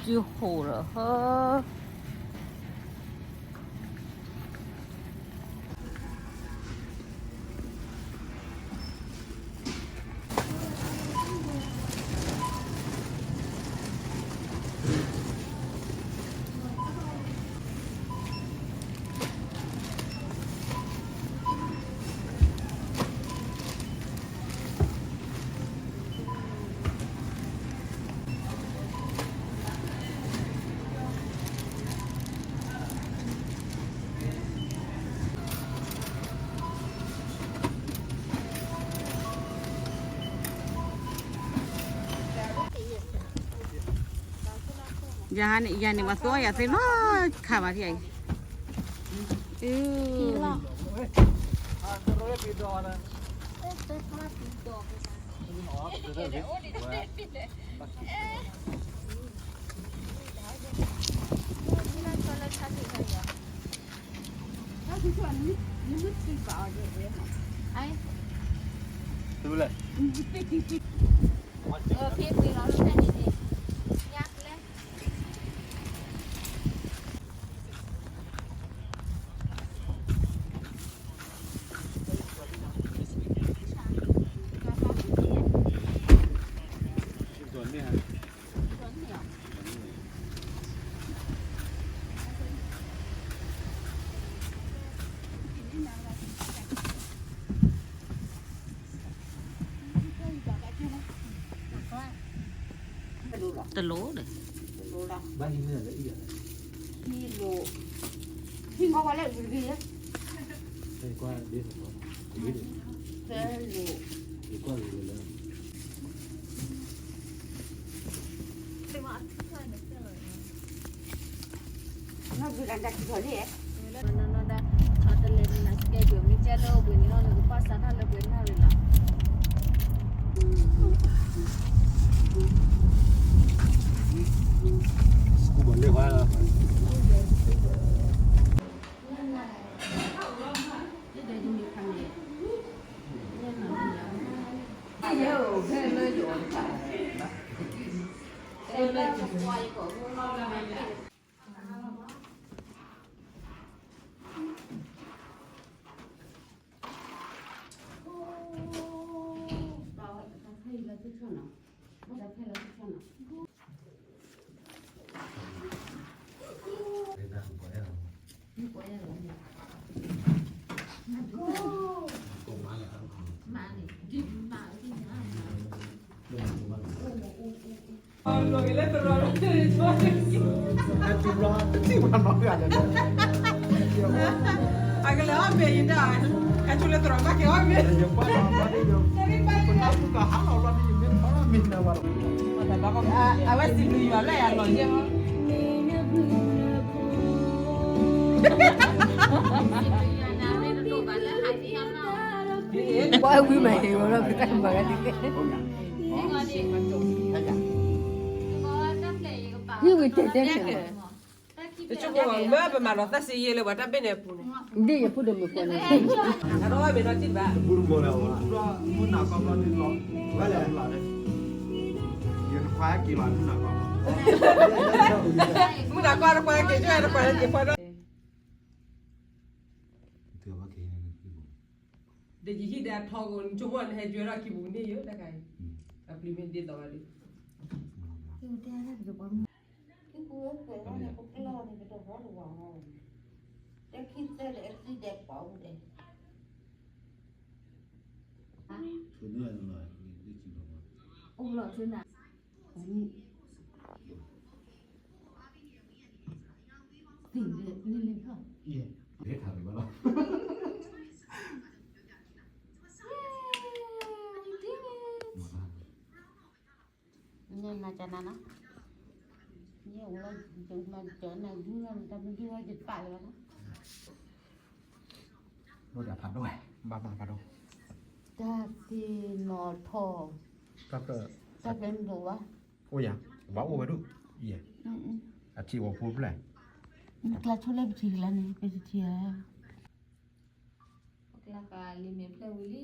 စုဃိးဒီးဟၢ ယၤန့ၣ် ယၤန့ၣ် ပှၤသိယၤသ့လီၤခါဘၣ်ထံၣ်အံၤ, အ တလိၣ်ဒီး အကလဲၤအီၣ်မ့ၤယဒၣ်, အဆိလၢသရိာ်ဘၣ်က့ၤအီၣ်မ့ၤ, အဝဲစံးဘျုးယွၤလၢယၤလီၤယဲၢ်မး, ဘၣ်ဝံၤမးဟ့ၣ်ဝဲလီၤ ပတၢ်မၤဂၤဒ်လဲၣ်, ဟ့ၣ်ဝံၤတဲတဲန့ၣ်, တဆိကမိၣ်မ့ၢ်ပမၤလီၤသးစ့ယဲၢ်လၢပှၤတၢ်ဘ့ၣ်န့ၣ်အပူၤန့ၣ်, ဒ်ယဖိဒိၣ်မုၣ်ဖိန့ၣ်, အဒီးဝဲမ့ၢ်ဒီးတံၢ်ဘၣ်, မုၢ်နၤကီၢ်တကွၢ်က့ၤလီၤ, မုၢ်နၤကီၢ်တကွၢ်က့ၤ, ဒီးယဟံၣ်ဒီးအထီကီၢ် နဆိကမိၣ်နဟဲယွဲထီၣ်ခံပူၤန့ၣ်ယိၤတခါအံၤ, အပျံၤမ့ၢ်ဒ်သိးဘၣ်ဒီး, ဟံၣ်ပူၤဝဲကွဲးဝဲန့ၣ် ပကျီၢ်န့ၣ် ပတဟီတဝၤဟီ, တၢ်ခံသၢဒီးအသံဒဲးပာ်အိၣ်ဒဲး, အိၣ်လီၤဆူနၤ, သ့ၣ်လၢလၢခီ, ညၣ်နၤကနၤနီၤ, ညၣ်အိၣ်လၢယမၤကၠီနၤဒုလီၤ တၢ်မ့ၢ်ဒုလီၤယပာ်လၢၤဘၣ်နီၤ, ဘၣ်မၤဖးဒိၣ်, တၢ်သ့ၣ်နီၣ်ထီၣ်, တၢ်ဖျၢၣ်, တၢ်ဖျၢၣ်မ့ၢ်တအိၣ်ဘၣ်, အိၣ်ယၤ, ဘၣ်အိၣ်ဝဲဒၣ်, အထံၣ်ဝဲဖိဖျၢၣ်, ကျါဆိလၢပထံၣ်ကလါန့ၣ် ပတထံၣ်ဧါ ပကျါဃာ်လံာ်မဲာ်ဖျၢၣ်ဝံၤလံ.